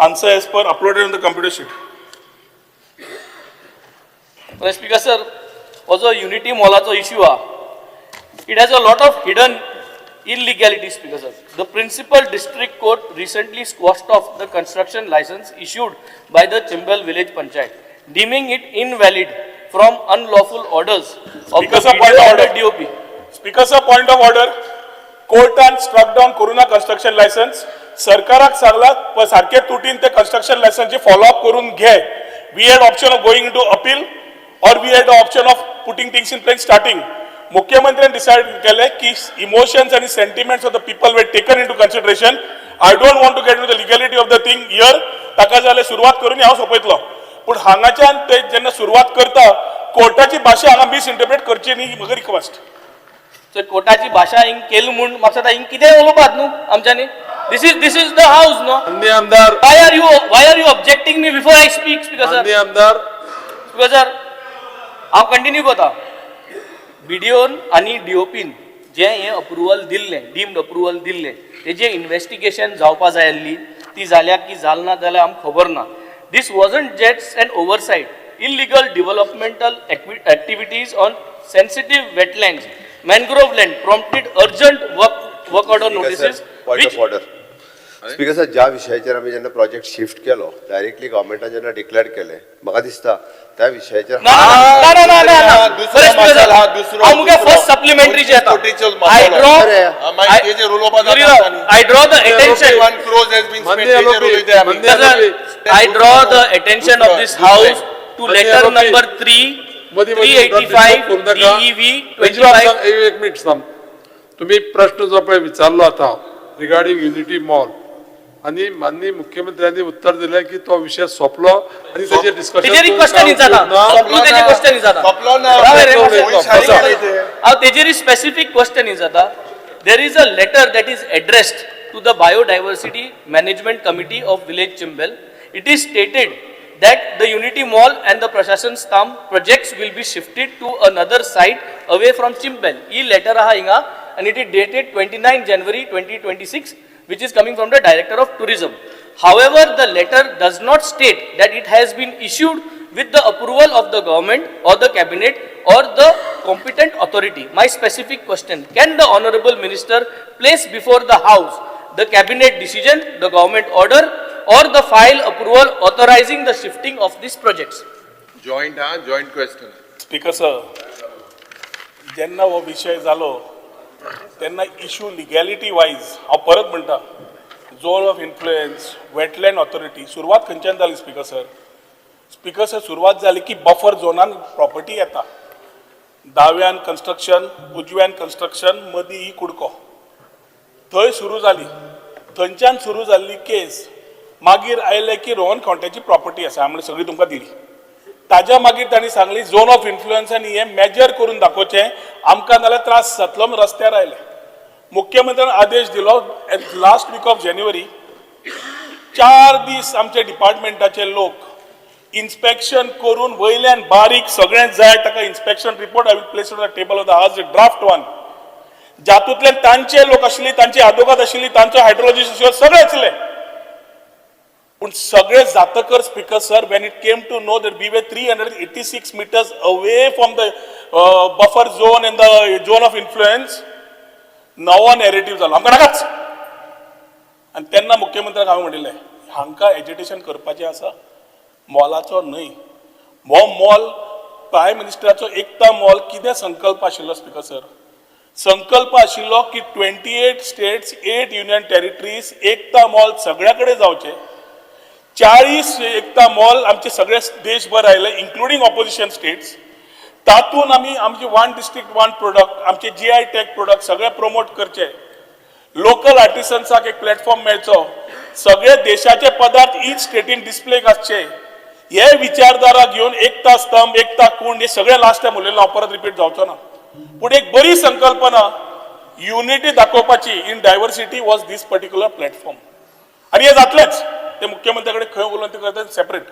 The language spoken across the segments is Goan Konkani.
Answer as per uploaded on the computer sheet. Speaker sir, हो जो युनिटी मॉलाचो इश्यू आहा, it has a lot of hidden illegality. Speaker sir, the Principal District Court recently quashed off the construction license issued by the Chimbel Village Panchayat, deeming it invalid from unlawful orders of Speaker the sir, point of order. DOP. Speaker sir, point of order. कोर्टान struck down करूना कन्स्ट्रक्शन लायसन्स. सरकाराक सांगला सारखे तुटीन ते कन्स्ट्रक्शन लायसन्सची फॉलोअप करून घे. We had option of going to appeal or we had option of putting things in place. Starting मुख्यमंत्र्यान डिसायड केले की इमोशन्स आणि sentiments of the people were taken into consideration. I don't want to get in the legality of the thing here. ताका जाल्यार सुरवात करून हांव सोंपयतलो, पूण हांगाच्यान ते जेन्ना सुरवात करता, कोर्टाची भाशा हांगा मिसइंटरप्रेट करची न्ही, ही म्हजो रिक्वेस्ट. सो कोर्टाची भाशा हिंग केली म्हूण म्हाका दिसता हिंग कितेंय उलोवपात न्हू आमच्यांनी. This is the house, no? माननीय आमदार. Why are you objecting me before I speak, Speaker sir? माननीय आमदार. स्पीकर सर, हांव कंटिन्यू करता. बीडीओन आनी डीओपीन जें हें अप्रुवल दिल्लें, डिम्ड अप्रुवल दिल्लें, तेजें इन्वेस्टिगेशन जावपा जाय आसली. ती जाल्या की जाल ना जाल्यार आमकां खबर ना. This wasn't just an oversight. Illegal developmental activities on sensitive wetlands, mangrove land prompted urgent work order notices. Point of order, Speaker sir. ज्या विशयाचेर आमी जेन्ना प्रोजेक्ट शिफ्ट केलो, डायरेक्टली गव्हर्मेंटान जेन्ना डिक्लेअर केलें, म्हाका दिसता त्या विशयाचेर ना ना ना ना ना ना. दुसरो मसाला हा, दुसरो, हांव मुगे दुसरो. फर्स्ट सप्लिमेंटरी जे येता, कोटीचो I मसालो. ड्रॉ अरे, मागीर तेजेर उलोवपा जाता आनी. I draw the attention 1 crore has been spent, माननीय तेजेर आरोपी, उलयते आमी. माननीय आरोपी. I draw the attention of this house to माननीय letter आरोपी. नंबर 3 मदीं मदीं 385 करू नका. DEV रंजीबाब, 25. सांग, एक एक मिनिट सांग. तुम्ही प्रश्न जो पळय विचारलो आता रिगार्डिंग युनिटी मॉल आनी माननीय मुख्यमंत्र्यांनी उत्तर दिलें की तो विशय सोंपलो आनी तेजेर डिस्कशन तेजेर क्वेश्चन विचारता. सोंपलो, तेजेर क्वेश्चन विचारता. सोंपलो ना. राव रे, पयशे बसा. गेले ते. हांव तेजेर स्पेसिफीक क्वेश्चन विचारता. There is a letter that is addressed to the Biodiversity Management Committee of Village Chimbel. It is stated that the Unity Mall and the Prashasan Stambh projects will be shifted to another site away from Chimbel. He letter आहा हिंगा and it is dated 29 January 2026, which is coming from the Director of Tourism. However, the letter does not state that it has been issued with the approval of the government or the cabinet or the competent authority. My specific question, can the honorable minister place before the house the cabinet decision, the government order or the file approval authorizing the shifting of these projects? Joint हा, joint question. Speaker sir, जेन्ना हो विशय जालो तेन्ना इशू लिगॅलिटी वायज, हांव परत म्हणटा, zone of influence, wetland authority, सुरवात खंयच्यान जाली स्पीकर सर? स्पीकर सर, सुरवात जाली की बफर झोनान प्रॉपर्टी येता. दाव्यान कन्स्ट्रक्शन, उजव्यान कन्स्ट्रक्शन, मदीं ही कुडको. थंय सुरू जाली. थंयच्यान सुरू जाल्ली केस मागीर आयले की रोहन खंवट्याची प्रॉपर्टी आसा म्हणजे सगळी तुमकां दिली. ताज्या मागीर तांणी सांगली, झोन ऑफ इन्फ्लुएन्स आनी हें मेजर करून दाखोवचें आमकां, नाल्यार त्रास जातलो म्हूण रस्त्यार आयले. मुख्यमंत्र्यान आदेश दिलो लास्ट वीक ऑफ जानेवारी. 4 दीस आमचे डिपार्टमेंटाचे लोक इन्स्पेक्शन करून वयल्यान बारीक सगळें जाय ताका inspection report, I will place on the table of the house draft one, जातूंतल्यान तांचे लोक आशिल्ले, तांचे आदोगाद आशिल्ली, तांचो हायड्रोलॉजिस्ट आशिल्लो, सगळे आशिल्ले. पूण सगळे जातकर, Speaker sir, when it came to know that we were 386 meters away from the buffer zone and the zone of influence, नवो नॅरेटीव जालो, आमकां नाकाच. आनी तेन्ना मुख्यमंत्र्याक हांवें म्हणिल्लें, हांकां एजिटेशन करपाचें आसा, मॉलाचो न्हय. हो मॉल प्रायम मिनिस्टराचो एकता मॉल कितें संकल्प आशिल्लो, स्पीकर सर? संकल्प आशिल्लो की 28 states, 8 union territories, Ekta Mall सगळ्या कडेन जावचे. 40 एकता मॉल आमचे सगळे देशभर आयले, इन्क्लुडींग ऑपोजिशन स्टेट्स. तातूंत आमी आमचे वन डिस्ट्रिक्ट वन प्रोडक्ट, आमचे जीआय टॅग प्रोडक्ट सगळे प्रमोट करचे, लोकल आर्टिसन्साक एक प्लॅटफॉर्म मेळचो, सगळे देशाचे पदार्थ इच स्टेटीन डिस्प्लेक आसचे, हे विचारधारा घेवन एकता स्तंभ, एकता कुंड, हे सगळे लास्ट टायम उलयलो हांव, परत रिपीट जावचो ना. पूण एक बरी संकल्पना युनिटी दाखोवपाची in diversity was this particular platform. आनी हे जातलेच. ते मुख्यमंत्र्या कडेन खंय उलोवन ते करता सेपरेट.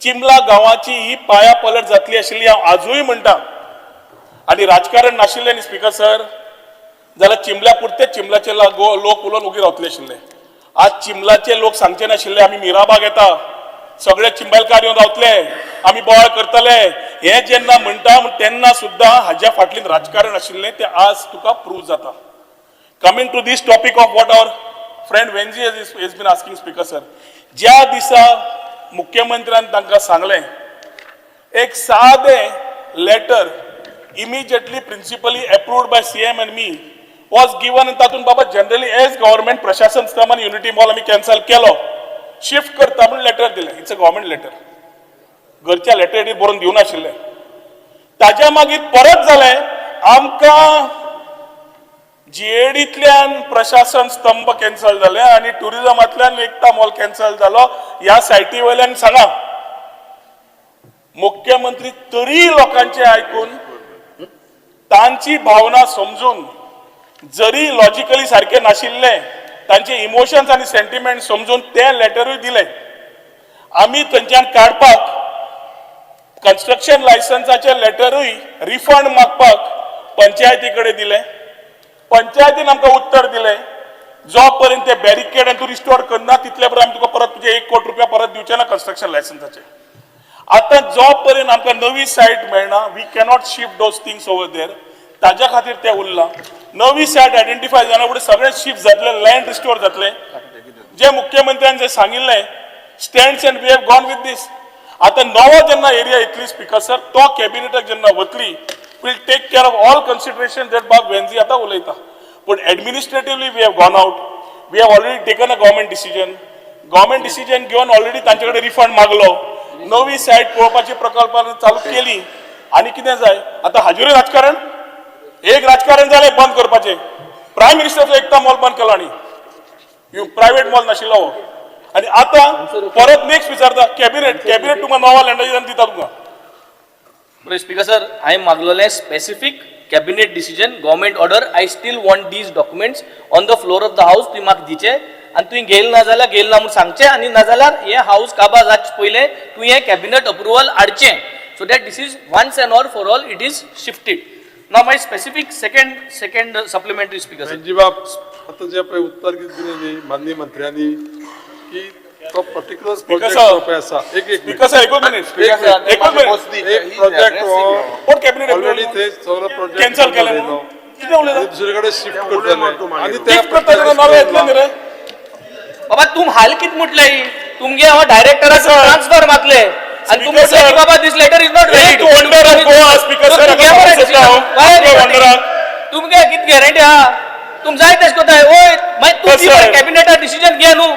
चिमला गांवाची ही पाया पलट जातली आशिल्ली, हांव आजूय म्हणटा. आनी राजकारण नाशिल्लें न्ही स्पीकर सर, जाल्यार चिमल्या पुरते चिमलाचे लोक उलोवन उगी रावतले आशिल्ले. आज चिंबलाचे लोक सांगचे नाशिल्ले आमी मिराबाग येता, सगळे चिंबलकार येवन रावतले, आमी बोवाळ करतले. हे जेन्ना म्हणटा तेन्ना सुद्दां हाज्या फाटल्यान राजकारण आशिल्लें तें आज तुका प्रूव जाता. Coming to this topic of what our friend Venzy has been asking, Speaker sir, ज्या दिसा मुख्यमंत्र्यान तांकां सांगलें, एक सादें letter immediately principally approved by CM and me was given. तातूंत बाबा जनरली एज गव्हर्मेंट प्रशासन स्तंभ आनी युनिटी मॉल आमी कॅन्सल केलो, शिफ्ट करता म्हणून लेटर दिलें. It's a government letter. घरच्या लेटर बरोवन दिवनाशिल्लें. ताज्या मागीर परत जालें, आमकां जीएडींतल्यान प्रशासन स्तंभ कॅन्सल जाले आनी टुरिझमांतल्यान एकता मॉल कॅन्सल जालो. ह्या सायटी वयल्यान सांगा, मुख्यमंत्री तरी लोकांचे आयकून, तांची भावना समजून, जरी लॉजिकली सारके नाशिल्ले, तांचे इमोशन्स आनी सेंटिमेंट समजून ते लेटरूय दिले. आमी थंयच्यान काडपाक कन्स्ट्रक्शन लायसन्साचे लेटरूय रिफंड मागपाक पंचायती कडेन दिले. पंचायतीन आमकां उत्तर दिलें, जो पर्यंत ते बॅरिकेड आनी तूं रिस्टोर करना तितले पर्यंत आमी तुका परत तुजे 1 कोटी रुपया परत दिवचे ना कन्स्ट्रक्शन लायसन्साचे. आतां जो पर्यंत आमकां नवी सायट मेळना, we cannot shift those things over there. ताज्या खातीर ते उरलां. नवी सायट आयडेंटिफाय जाल्या फुडें सगळें शिफ्ट जातलें, लँड रिस्टोर जातलें. जे मुख्यमंत्र्यान जे सांगिल्लें stands and we have gone with this. आतां नवो जेन्ना एरिया येतली, स्पिकर सर, तो कॅबिनेटाक जेन्ना वतली, will take care of all consideration that बाब वेन्झी आतां उलयता. पूण administratively we have gone out, we have already taken a government decision. Government decision घेवन ऑलरेडी तांचे कडेन रिफंड मागलो, नवी सायट पळोवपाची प्रकल्पां चालू केली. आनी कितें जाय आतां? हाजेरूय राजकारण. एक राजकारण जालें बंद करपाचें, प्रायम मिनिस्टरचो एकता मॉल बंद केलो आनी प्रायवेट मॉल नाशिल्लो हो. आनी आतां परत नेक्स्ट विचारता कॅबिनेट. कॅबिनेट तुमकां नवा लँडाची दिता तुमकां. बरें स्पीकर सर, हांवें मागलोलें specific cabinet decision, government order. I still want these documents on the floor of the house. तुवें म्हाका दिचे आनी तुवें घेयलें ना जाल्यार घेयलें ना म्हूण सांगचें आनी नाजाल्यार हें हावस काबार जावचे पयलें तुवें हें कॅबिनेट अप्रुवल हाडचें, so that this is once and all for all it is shifted. Now my specific second supplementary, Speaker sir. बाब, आतां जें पळय उत्तर कितें दिलें न्ही माननीय मंत्र्यांनी की तो पर्टिक्युलर प्रोजेक्ट sir. जो पळय आसा, एक एक स्पीकर सर, एकूच मिनिट, एकूच मिनिट. एक प्रोजेक्ट हो कोण कॅबिनेट ऑलरेडी ते सगळो प्रोजेक्ट कॅन्सल केलें म्हणून कितें उलयता? दुसरे कडेन शिफ्ट करतले आनी त्या शिफ्ट करता तेन्ना नवें येतलें न्ही रे. बाबा, तुम हाल कित म्हटलंय? तुमगे हांव डायरेक्टराक ट्रान्सफर मागले आनी तुमी Speaker म्हटलें की sir. बाबा, this letter is not valid. एक wonder of Goa, Speaker sir, हाका सांगूंक सोदता हांव. आपल्या wonder-आक. तुमगे कित गॅरंटी आहा? तुम जाय तशें कोताय. वय, मागीर तूं दी Sir. कॅबिनेटा डिसिजन घे न्हू.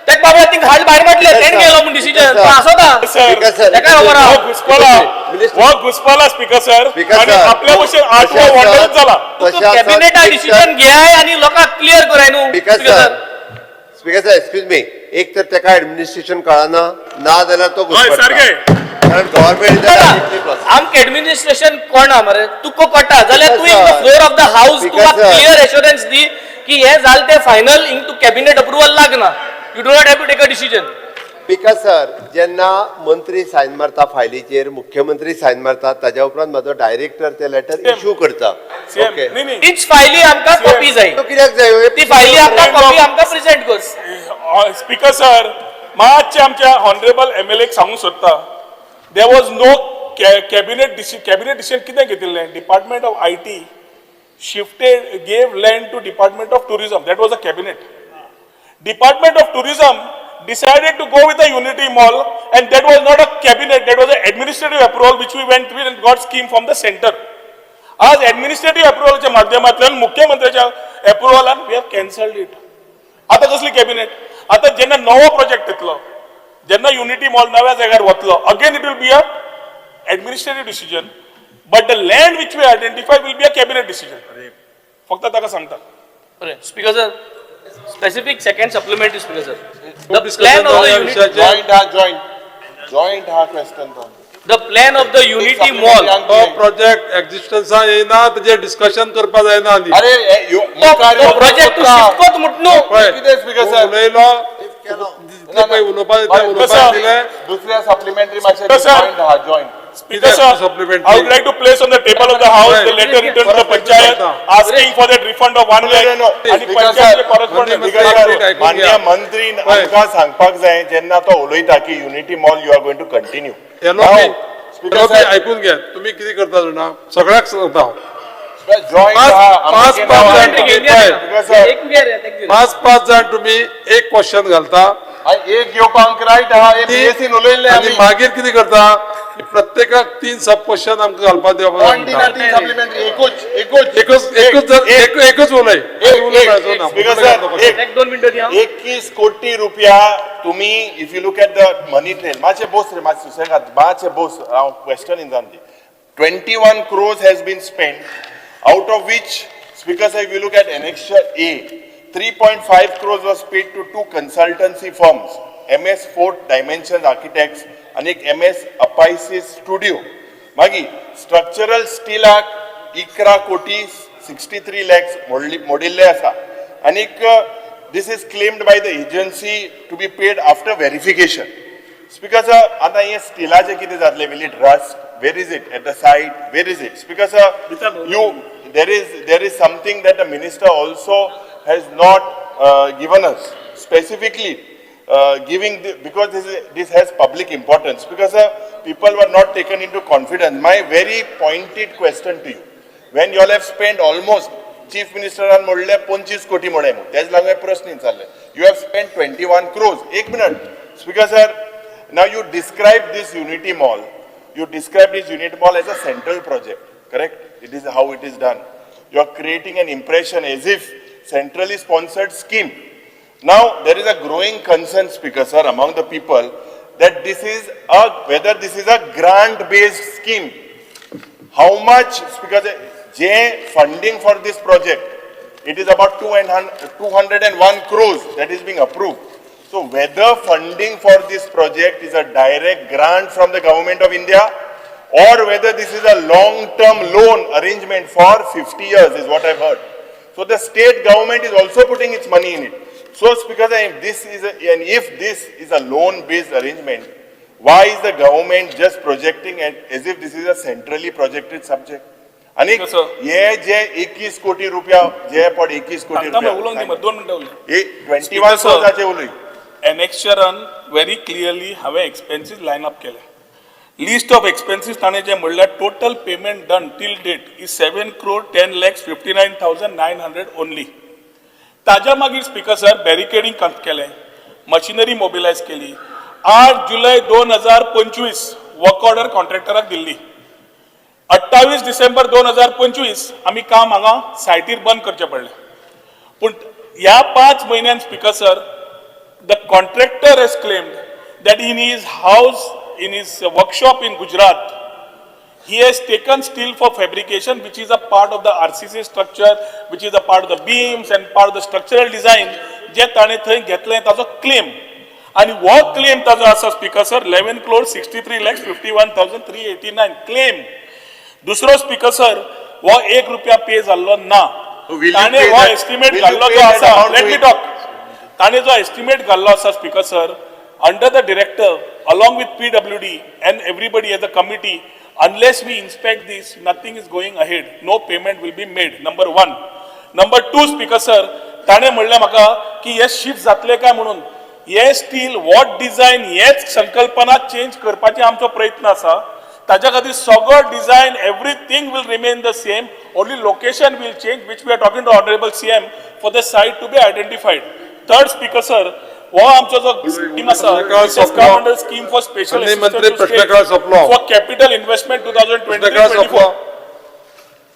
तेका बाबा तिंगा हाल भायर मारले, तेणें घेयलो म्हूण डिसिजन Sir. आसोता. Sir. Speaker sir, तेका खबर आहा. हो घुसपला, Minister. हो घुसपला स्पीकर सर. स्पीकर आणि सर, आपल्या भशेन आठवो तशें वॉर्डरूच जाला. तूं तशें आसत, कॅबिनेटा डिसिजन घेय आनी लोकांक क्लियर कराय न्हू. Speaker sir, Speaker sir, excuse me, एक तर तेका ऍडमिनिस्ट्रेशन कळना, ना जाल्यार तो हय, घुसपडटा. सारकें. कारण गव्हर्मेंट आमकां एडमिनिस्ट्रेशन कोण आहा मरे? तुका कळटा जाल्यार तूं Speaker in the sir. Floor of the house Speaker तुका sir. Clear assurance दी की हें जालें तें फायनल, हिंग तूं कॅबिनेट अप्रुवल लागना, you do not have to take a decision. Speaker sir, जेन्ना मंत्री सायन मारता फायलीचेर, मुख्यमंत्री सायन मारता, ताज्या उपरांत म्हाजो डायरेक्टर ते लेटर इश्यू करता. CM okay. न्ही न्ही. तीच फायली आमकां कॉपी जाय. तो कित्याक जाय? ती फायली आमकां कॉपी आमकां प्रेझेंट कर. स्पीकर सर, मातशें आमच्या ऑनरेबल एमएलए सांगूंक सोदता, there was no cabinet. Cabinet decision कितें घेतिल्लें? Department of IT shifted, gave land to Department of Tourism. That was a cabinet. Department of Tourism decided to go with a Unity Mall, and that was not a cabinet, that was an administrative approval which we went with and got scheme from the center. आज ऍडमिनिस्ट्रेटिव्ह अप्रुव्हलच्या माध्यमांतल्यान, मुख्यमंत्र्याच्या अप्रुव्हलान we have cancelled it. आता कसली कॅबिनेट? आता जेन्ना नवो प्रोजेक्ट येतलो, जेन्ना युनिटी मॉल नव्या जाग्यार वतलो, again it will be a administrative decision, but the land which we identify will be a cabinet decision. फक्त ताका सांगता. बरें Speaker sir, specific second supplementary, Speaker sir. खूब the discussion plan of the जालें ह्या युनिटी विशयाचेर. जॉईंट हा, जॉईंट जॉईंट हा क्वेश्चन तो. The plan of the Unity Mall. तो प्रोजेक्ट एक्झिस्टन्सा येयना, तेजेर डिस्कशन करपा जायना आनी. अरे हे यो- मुखार तो प्रोजेक्ट तूं शिफ्ट कोत म्हूट न्हू. पळय, कितें स्पीकर तूं सर? उलयलो जितलें पळय उलोवपा तें उलोवपाक दिलें. दुसऱ्या सप्लिमेंटरी मातशें Sir. Joint हा, joint. Speaker sir, I would like to place on the table of the house the letter written to the panchayat asking for that refund of 1 No, lakh no, no. आणि Speaker sir, पंचायतचे correspondence. Speaker एक sir, minute ऐकून माननीय घ्या. मंत्री हय. आमकां सांगपाक जाय जेन्ना तो उलयता की Unity Mall you are going to continue. LOP LOP ऐकून घ्या. तुम्ही किती करता जाणा, सगळ्याक सांगता हांव. जॉईंट पाच आहा पाच आमगे पाच नांवान. जाण तुम्ही पळय, Speaker sir, एक घे रे, एक घे. पाच पाच जाण तुम्ही एक क्वेश्चन घालता एक घेवपाक रायट आहा हे बीएससीन उलयल्ले आनी आमी. मागीर कितें करता की प्रत्येकाक तीन सब क्वेश्चन आमकां घालपाक दिवपाक कोण दिना म्हणटा. तीन सप्लिमेंटरी एकूच एकूच एकच एकच जर एकच उलय, एक, उलय एक, मेळचो ना. Speaker sir, एक. एक दोन मिनटं दी हांव. 21 कोटी रुपया तुम्ही if you look at the money trail, मातशें बोस रे, मातशें सुसेगाद, मातशें बोस, हांव क्वेश्चन इन ती. 21 crores has been spend, out of which, speaker Saheb, you look at annexure A, 3.5 crores was paid to two consultancy firms, MS Fort Dimensions Architects आनी एक एम एस अपायसीस स्टुडिओ. मागीर स्ट्रक्चरल स्टिलाक 11 कोटी 63 लॅक्स मोडिल्ले आसा आनीक this is claimed by the agency to be paid after verification. Speaker sir, आतां हें स्टिलाचें कितें जातलें? Will it rust? Where is it at the site? Where is it? Speaker sir, you there is something that the minister also has not given us specifically, giving the, because this has public importance, because people were not taken into confidence. My very pointed question to you: when you all have spent almost, chief मिनिस्टरान म्हणले 25 कोटी म्हणे, तेच लागून प्रश्न विचारले, you have spent 21 crores. एक minute, speaker sir. Now you describe this Unity Mall, you describe this Unity Mall as a central project, correct? It is how it is done. You are creating an impression as if centrally sponsored scheme. Now, there is a growing concern, Speaker sir, among the people that this is a, whether this is a grant-based scheme. How much, because J funding for this project, it is about 201 crores that is being approved. So whether funding for this project is a direct grant from the government of India or whether this is a long-term loan arrangement for 50 years is what I've heard. So the state government is also putting its money in it. So because if this is a, and if this is a loan-based arrangement, why is the government just projecting it as if this is a centrally projected subject? आणि Yes, sir. हे जे 21 कोटी रुपया जे पड 21 कोटी सांगता मरे, उलोवंक दी रुपया मरे, 2 मिनटां उलय. हे 21 Speaker, sir. क्रोजाचे उलय. एनेक्शरान व्हेरी क्लियरली हांवें एक्सपेन्सीस लायन अप केले. लिस्ट ऑफ एक्सपेन्सीस ताणें जे म्हणल्यार total payment done till date is 7 crore 10 lakhs 59,900 only. ताज्या मागीर स्पीकर सर, बॅरिकेडींग केलें, मशिनरी मोबिलायज केली. 8 जुलय 2025 वर्क ऑर्डर कॉन्ट्रॅक्टराक दिल्ली. 28 डिसेंबर 2025 आमी काम हांगा सायटीर बंद करचें पडलें. पूण ह्या 5 म्हयन्यान, speaker sir, the contractor has claimed that in his house, in his workshop in Gujarat, he has taken steel for fabrication, which is a part of the RCC structure, which is a part of the beams and part of the structural design, जे ताणें थंय घेतलें ताजो क्लेम आनी हो क्लेम ताजो आसा, speaker sir, 11 crore 63 lakhs 51,389 claim. दुसरो, स्पीकर सर, हो एक रुपया पे जाल्लो ना. Will you ताणें pay हो एस्टिमेट will you घाल्लो pay जो that आसा, amount let to me him? Talk. ताणें जो एस्टिमेट घाल्लो आसा, speaker sir, under the director along with PWD and everybody as a committee, unless we inspect this, nothing is going ahead, no payment will be made, number one. Number two, speaker sir, ताणें म्हणलें म्हाका की हे शिफ्ट जातले काय म्हणून. हे स्टील what design हेच संकल्पना चेंज करपाची आमचो प्रयत्न आसा. ताज्या खातीर सगळो design, everything will remain the same, only location will change, which we are talking to honourable CM for the site to be identified. Third, speaker sir, हो आमचो जो स्कीम आसा, प्रश्नकाळ सोंपलो. स्कीम फॉर स्पेशल माननीय मंत्री, प्रश्नकाळ सोंपलो. For capital investment two thousand प्रश्नकाळ twenty सोंपलो. 24.